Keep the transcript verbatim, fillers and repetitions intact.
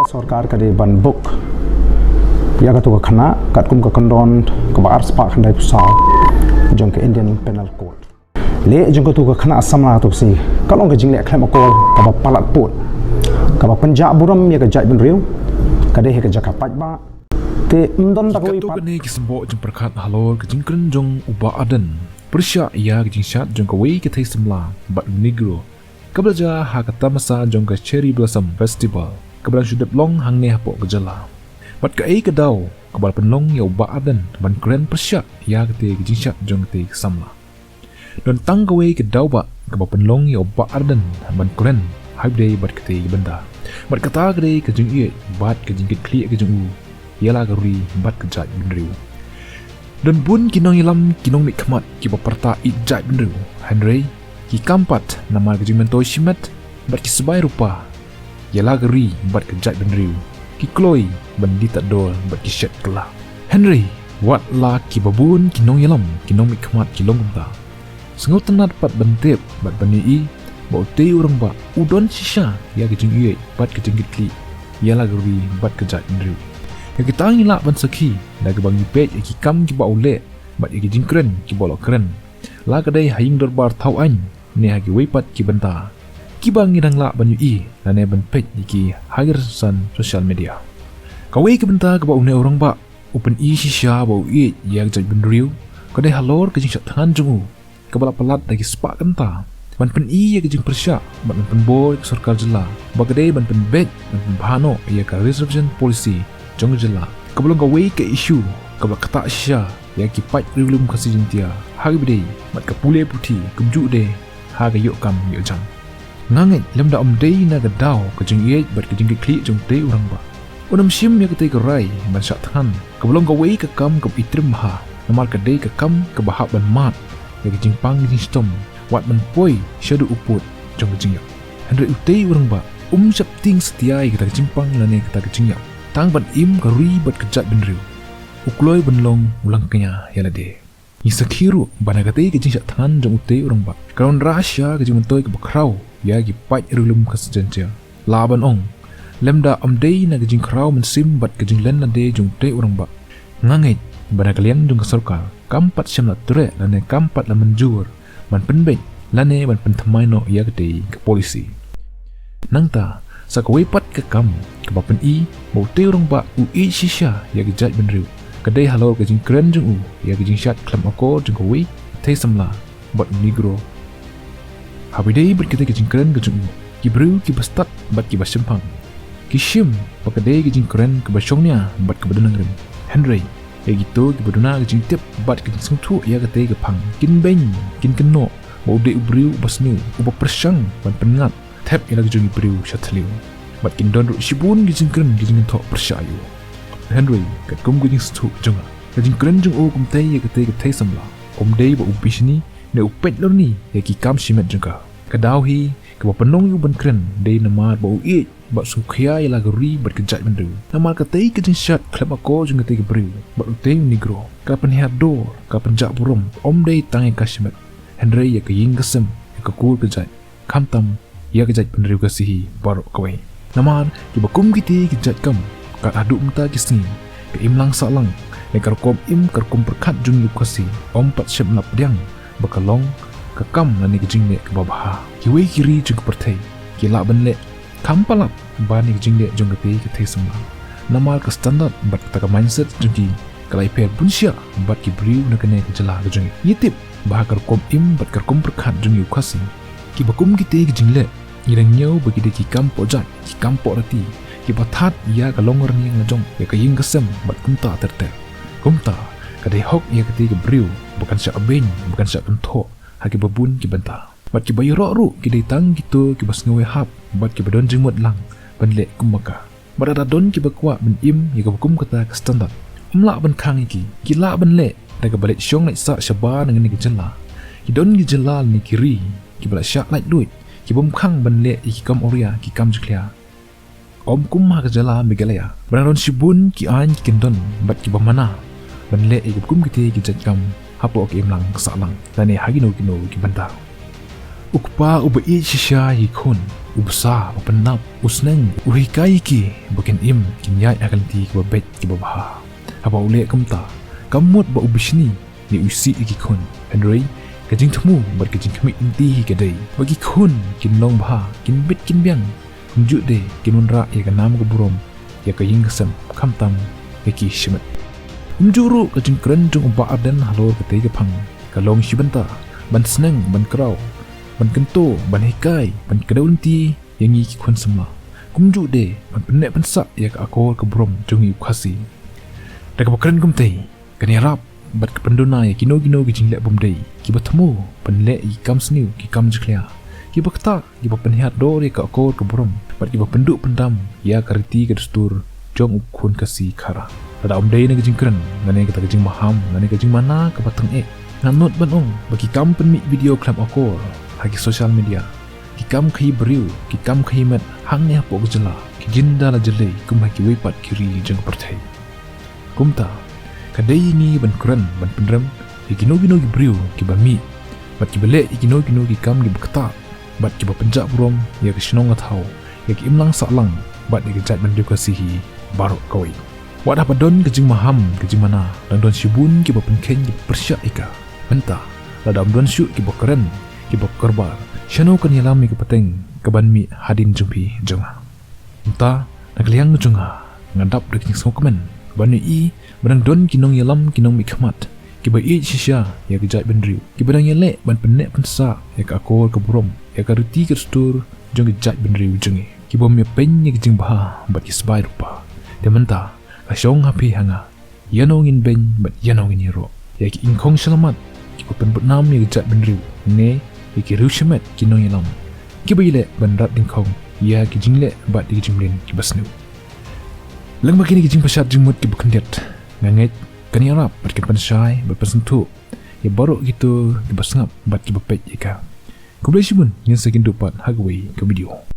Sorkar ka dei ban buk ïa katu ka khynnah katkum ka kyndon kaba arspah khyndaiphew saw jong ka Indian Penal Code. Leh jong katu ka khynnah samla tu si ka long ka jingleh khlem akor kaba palat pud, kaba pynjah burom ïa ka jaitbynriew, ka dei ha ka jaka paidbah. Te ym don da kawei pat. Kane ki symboh jingpyrkhat halor ka jingkren jong u Bah Ardent pyrshah ïa ka jingshad jong kawei ka thei samla bad u Negro kaba la jia ha ka tamasa jong ka Cherry Blossom Festival kaba dang shu dep long hangne hapoh ka jylla. Bad kaei ka daw kaba la pynlong ïa u Bah Ardent ban kren pyrshah ïa kata ka jingshad jong kata ka samla? Don tang kawei ka daw bah kaba pynlong ïa u Bah Ardent ban kren ha kaba ïadei bad kata ka bynta. Bad kata ka dei ka jingïeit bad ka jingkitkhlieh ka jong u ïa la ka ri bad ka jaitbynriew. Don bun ki nongïalam ki nongmihkhmat kiba pyrta ïeit jaitbynriew, hynrei ki kam pat namar ka jingmyntoi shimet bad ki sbai rupa ïa la ka ri bad ka jaitbynriew, ki kloi ban die tad dor bad ki shet kylla. Hynrei wat la kiba bun ki nongïalam ki nongmihkhmat ki long kumta, sngewtynnat pat ban tip bad ban ïohi ba utei u rangbah u don shisha ïa ka jingïeit bad ka jingkitkhlieh ïa la ka ri bad ka jaitbynriew. Ïa kita ngi lah ban sakhi da kaba ngi peit ïa ki kam kiba u leh bad ïa ki jingkren kiba u la kren, la ka dei ha ïing dorbar thaw aiñ ne ha kiwei pat ki bynta kiba ngi dang lah ban ïohi lane ban peit ïa ki ha ki rynsan social media. Kawei ka bynta kaba une u rangbah u pyni shisha ba u ïeit ïa ka jaitbynriew ka dei halor ka jingshad thngan jong u kaba la palat da ki spah kynta ban pyni ïa ka jingpyrshah bad ban pynbor ïa ka sorkar jylla ba ka dei ban pynbeit ban pynbha noh ïa ka reservation policy jong ka jylla, kaba long kawei ka issue kaba la ktah shisha ïa ki paid riewlum Khasi Jaiñtia ha kaba ïadei bad ka pule puthi kumjuh de ha ka ïoh kam ïoh jam. Nga ngeit lymda ym dei na ka daw ka jingïeit bad ka jingkitkhlieh jong utei u rangbah, un ym shim ïa katei ka rai ban shah thngan kaba long kawei ka kam kaba itriem bha, namar ka dei ka kam kaba hap ban mad ïa ka jingpang ka jingshitom wat ban poi shaduh u pud jong ka jingïap. Hynrei utei u rangbah um sheptieng satia ïa kata ka jingpang lane kata ka jingïap tang ban im ka ri bad ka jaitbynriew. U kloi ban long u langkñia ïa lade. Ngi sakhi ruh ba na katei ka jingshah thngan jong utei u rangbah ka wanrah sha ka jingmyntoi kaba khraw ïa ki paid riewlum Khasi Jaiñtia. Lah ban ong lymda ym dei na ka jingkhraw mynsiem bad ka jinglen lade jong utei u rangbah, nga ngeit ba na ka liang jong ka sorkar kam pat shym la treh lane kam pat la mynjur ban pynbeit lane ban pynthymmai noh ïa katei ka policy. Nangta sa kawei pat ka kam kaba pyni ba utei u rangbah u ïeit shisha ïa ka jaitbynriew ka dei halor ka jingkren jong u ïa ka jingshad khlem akor jong kawei ka thei samla bad u Negro. Ha kaba ïadei bad katei ka jingkren ka jong u, ki briew kiba stad bad kiba shemphang ki shim ba ka dei ka jingkren kaba shongnia bad kaba don nongrim. Hynrei ïa kito kiba duna ka jingtip bad ka jingsngewthuh ïa katei ka phang kin beiñ, kin kynnoh ba u dei u briew uba sniew, uba pyrshang ban pynngat thep ïa la ka jong ki briew sha thliew. Bad kin don ruh shibun ki jingkren ki jingkynthoh pyrshah ïa u. Hynrei katkum ka jingsngewthuh jong nga, ka jingkren jong u kumtei ïa katei ka thei samla um dei ba u bishni ne u peit lorni ïa ki kam shimet jong ka. Ka daw hi kaba pynlong ïa u ban kren dei namar ba u ïeit bad sngewkhia ïa la ka ri bad ka jaitbynriew. Namar katei ka jingshad khlem akor jong katei ka briew bad utei u Negro ka pynhiar dor, ka pynjah burom ym dei tang ïa ka shimet, hynrei ïa ka ïing ka sem, ïa ka kur ka jait, khamtam ïa ka jaitbynriew Khasi hi baroh kawei. Namar kiba kum kitei ki jait kam kat haduh mynta ki sngi, ka imlang sahlang ne ka rukom im ka rukom pyrkhat jong u Khasi ym pat shym la pdiang ba ka long ka kam lane ka jingleh kaba bha. Kiwei ki ri jong ka pyrthei ki lah ban leh kham palat ban ïa ka jingleh jong katei ka thei samla. Namar ka standard bad kata ka mindset jong ki ka la ïapher bunshiah bad ki briew na kane ka jylla ka jong ngi. Ngi tip ba ha ka rukom im bad ka rukom pyrkhat jong u Khasi, kiba kum kitei ki jingleh ngi dang ñiew ba ki dei ki kam poh jait, ki kam poh rati, kiba thad ïa ka long rniang la jong, ïa ka ïing ka sem bad kumta ter ter. Kumta ka dei hok ïa katei ka briew ba kan shah beiñ, ba kan shah kynthoh ha kiba bun ki bynta. Bad kiba ïaroh ruh ki dei tang kito kiba sngew ïahap bad kiba don jingmut lang ban leh kum ma ka. Bad lada don kiba kwah ban im ïa kaba kum kata ka standard, ym lah ban khang ïa ki. Ki lah ban leh da kaba leit shong leit sah shabar na kane ka jylla. Ki don ki jylla lane ki ri kiba la shah laitluid, ki bym khang ban leh ïa ki kam awria, ki kam jakhlia. Ym kum ha ka jylla Meghalaya ba dang don shibun ki aiñ ki kyndon bad kiba mana ban leh ïa kaba kum kitei ki jait kam hapoh ka imlang ka sahlang lane ha kino kino ki bynta. U kpa uba ïeit shisha ïa ki khun, u bsa ba pyndap, u sneng, u hikai ïa ki ba kin im, kin ïaid ha ka lynti kaba beit kaba bha. Haba u leh kumta, kam mut ba u bishni ne u isih ïa ki khun. Hynrei ka jingthmu bad ka jingkhmih lynti hi ka dei ba ki khun kin long bha, kin bit kin biang, kumjuh de kin wanrah ïa ka nam ka burom ïa ka ïing ka sem, khamtam ïa ki shimet. Kumjuh ruh ka jingkren jong u Bah Ardent halor katei ka phang ka long shi bynta ban sneng, ban kraw, ban kyntu, ban hikai, ban kdew lynti ïa ngi ki khun samla. Kumjuh de ban pynneh pynsah ïa ka akor ka burom jong ngi u Khasi. Da kaba kren kumtei, kan ïarap bad ka pynduna ïa kino kino ki jingleh bymdei kiba thmu ban leh ïa ki kam sniew, ki kam jakhlia, kiba ktah, kiba pynhiar dor ïa ka akor ka burom bad kiba pynduh pyndam ïa ka riti ka dustur jong u khun Khasi khara. Lada ym dei na ka jingkren, lane kata ka jingmaham, lane ka jingmana kaba tang eh, ngan nud ban ong ba ki kam pynmih video khlem akor ha ki social media, ki kam khaïi briew, ki kam khaïi met hangne hapoh ka jylla, ki jin da la jyllei kum ha kiwei pat ki ri jong ka pyrthei. Kumta, ka dei ïa ngi ban kren, ban pynrem ïa kino kino ki briew kiba mih bad kiba leh ïa kino kino ki kam kiba ktah bad kiba pynjah burom ïa ka shnong ka thaw, ïa ka imlang sahlang bad ïa ka jaitbynriew Khasi hi baroh kawei. Wat haba don ka jingmaham, ka jingmana, dang don shibun kiba pynkheiñ, kiba pyrshah ïa ka. Mynta, lada ym don shuh kiba kren, kiba kyrpad, shano kan ïalam ïa ka pateng kaban mih hadien jong phi jong nga? Mynta, na ka liang jong nga, nga dap da ka jingsngewkmen ban ïohi ba dang don ki nongïalam, ki nongmihkhmat kiba ïeit shisha ïa ka jaitbynriew, kiba dang ïaleh ban pynneh pynsah ïa ka akor ka burom, ïa ka riti ka dustur jong ka jaitbynriew jong ngi, kibym ïapeiñ ïa ka jingbha bad ki sbai rupa. Te mynta, ka shong ha phi ha nga, ïano ngin beiñ bad ïano ngin ïaroh ïa ki ingkhong shyllangmat kiba pynbud nam ïa ka jaitbynriew, ne ïa ki riew shimet, ki nongïalam kiba ïaleh ban rat dyngkhong ïa ki jingleh bad ïa ki jingmlien kiba sniew. Lyngba kine ki jingpashat jingmut kiba khyndiat, nga ngeit kan ïarap bad kan pynshai bad pynsngewthuh ïa baroh kito kiba sngap bad kiba peit ïa ka. Khublei shibun, ngin sa ïakynduh pat ha kawei ka video.